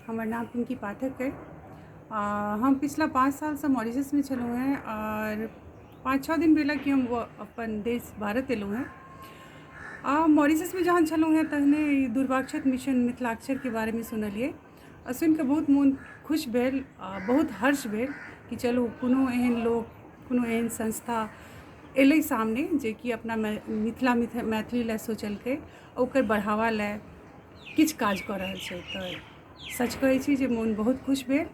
हमर नाम पिंकी पाठक अइ। हम पिछला 5 सालसँ मॉरिशसमे छलहुँ हेँ आओर 5-6 दिन भेल कि हम अपन देश भारत एलहुँ हेँ। आ मॉरिशसमे जहन छलहुँ हेँ तहने ई दुर्वाक्षत मिशन मिथिलाक्षरके बारेमे सुनलियै आ सुनिकऽ बहुत मोन खुश भेल आ बहुत हर्ष भेल कि चलू कोनो एहन लोक, कोनो एहन संस्था एलै सामने जेकि अपना मिथिला मैथिली लए सोचलकै, ओकर बढ़ावा लए किछु काज कऽ रहल छै। तऽ सच कहै छी जे मोन बहुत खुश भेल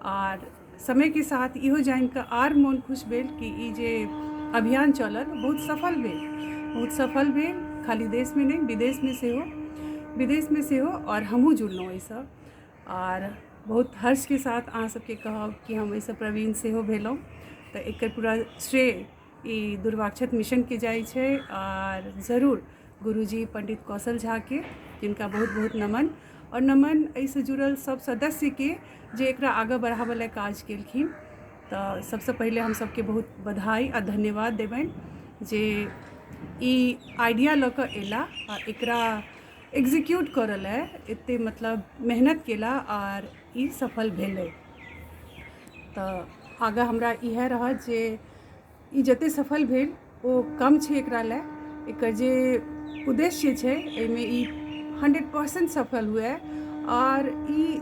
आर समयके साथ इहो जानिकऽ आर मोन खुश भेल कि ई जे अभियान चलल बहुत सफल भेल, बहुत सफल भेल। खाली देशमे नहि, विदेशमे सेहो, विदेशमे सेहो। आओर हमहूँ जुड़लहुँ एहिसँ आर बहुत हर्षके साथ अहाँ सबके कहब कि हम एहिसँ प्रवीण सेहो भेलहुँ। तऽ एकर पूरा श्रेय ई दुर्वाक्षत मिशनके जाइ छै आर जरूर गुरुजी पण्डित कौशल झाके, जिनका बहुत बहुत नमन आओर नमन एहिसँ जुड़ल सभ सदस्यके जे एकरा आगाँ बढ़ाबऽ लए काज केलखिन। तऽ सभसँ पहिले हम सभके बहुत बधाई आ धन्यवाद देबनि जे ई आइडिया लऽ कऽ अयला आ एकरा एक्जीक्यूट करऽ लए एतेक मतलब मेहनत केला आर ई सफल भेलै। तऽ आगाँ हमरा इएह रहत जे ई जतेक सफल भेल ओ कम छै एकरा लए। एकर जे उद्देश्य छै एहिमे ई 100% सफल हुए आओर ई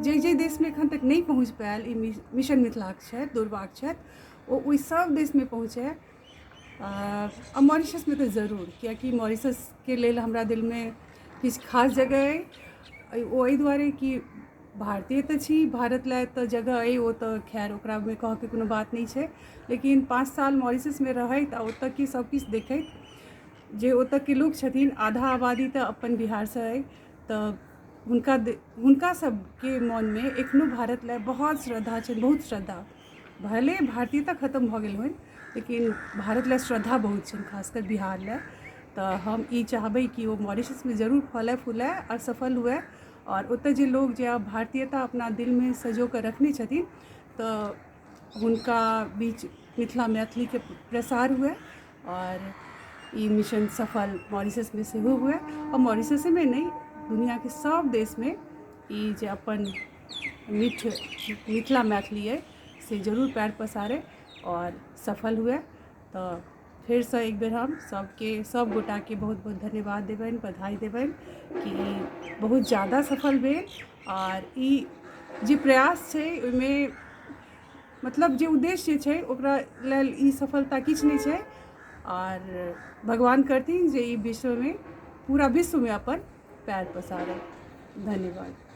जाहि जाहि देशमे एखन तक नहि पहुँच पायल ई मिशन मिथिलाक्षर दुर्वाक्षर, ओ ओहि सभ देशमे पहुँचय आ मॉरिशसमे तऽ जरूर, कियाकि मॉरिशसके लेल हमरा दिलमे किछु खास जगह अइ। ओ एहि दुआरे कि भारतीय तऽ छी, भारत लए तऽ जगह अइ, ओ तऽ खैर ओकरामे कहऽके कोनो बात नहि छै, लेकिन 5 साल मॉरिशसमे रहैत आ ओतऽके सब किछु देखैत जे ओतऽके लोक छथिन, आधा आबादी तऽ अपन बिहारसँ अइ, तऽ हुनका सबके मोनमे एखनो भारत लए बहुत श्रद्धा छनि, बहुत श्रद्धा। भले भारतीयता खतम भऽ गेल होइन, लेकिन भारत लए श्रद्धा बहुत छनि, खासकर बिहार लए। तऽ हम ई चाहबै कि ओ मॉरिशसमे जरूर फलय फूलय आओर सफल हुए आओर ओतऽ जे लोक जे आब भारतीयता अपना दिलमे सजोकऽ रखने छथिन तऽ हुनका बीच मिथिला मैथिलीके प्रसार हुए आओर ई मिशन सफल मॉरिशसमे सेहो हुए आओर मॉरिशसेमे नहि, दुनिआँके सभ देशमे ई जे अपन मीठ मिथिला मैथिली अइ से जरूर पएर पसारै आओर सफल हुए। तऽ फेरसँ एक बेर हम सभके, सभ गोटाके बहुत बहुत धन्यवाद देबनि, बधाई देबनि कि ई बहुत ज्यादा सफल भेल आओर ई जे प्रयास छै ओहिमे मतलब जे उद्देश्य छै ओकरा लेल ई सफलता किछु नहि छै आओर भगवान करथिन जे ई विश्वमे, पूरा विश्वमे अपन पएर पसारै। धन्यवाद।